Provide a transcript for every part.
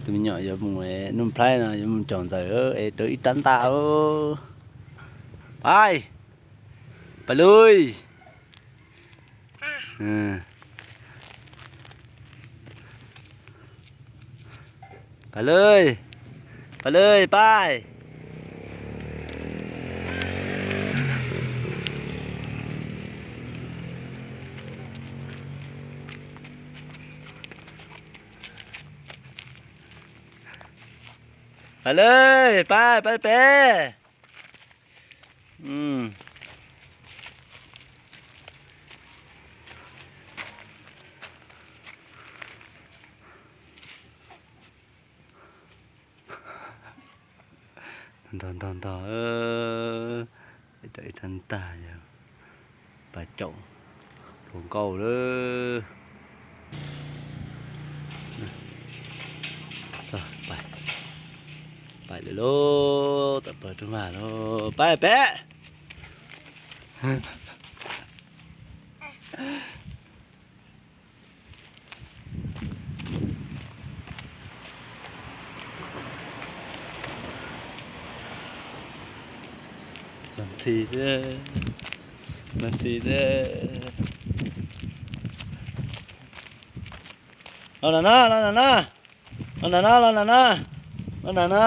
Tus me nyuam yuav mus nuj nplaib no, yuav mus caum ntxawm es raws ib rab ntaj. Pais, pais lawm, pais lawm, pais lawm, pais. Pais lawm, pais, pais pem. Ntog ntog ntog, ib rab ntaj yog pais caum hluas nkauj lawm. Pais lawm lauj, tawm plaws rau vaj lauj, pais pem. Los ntxhi xwb, los ntxhi xwb. Los nram no, los nram no, los nram no, los nram no, los nram no.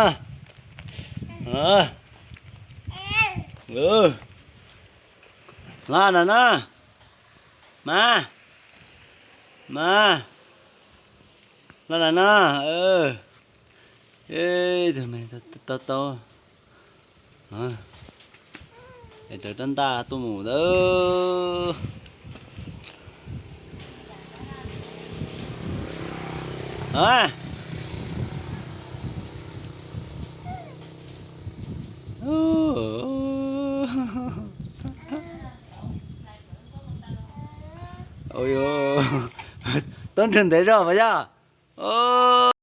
Los nram no. Mas, mas, los nram no. Tus me tau tau, es raws rab ntaj tuaj mus ntawd. Tuab nrwg ntev zog mas yog.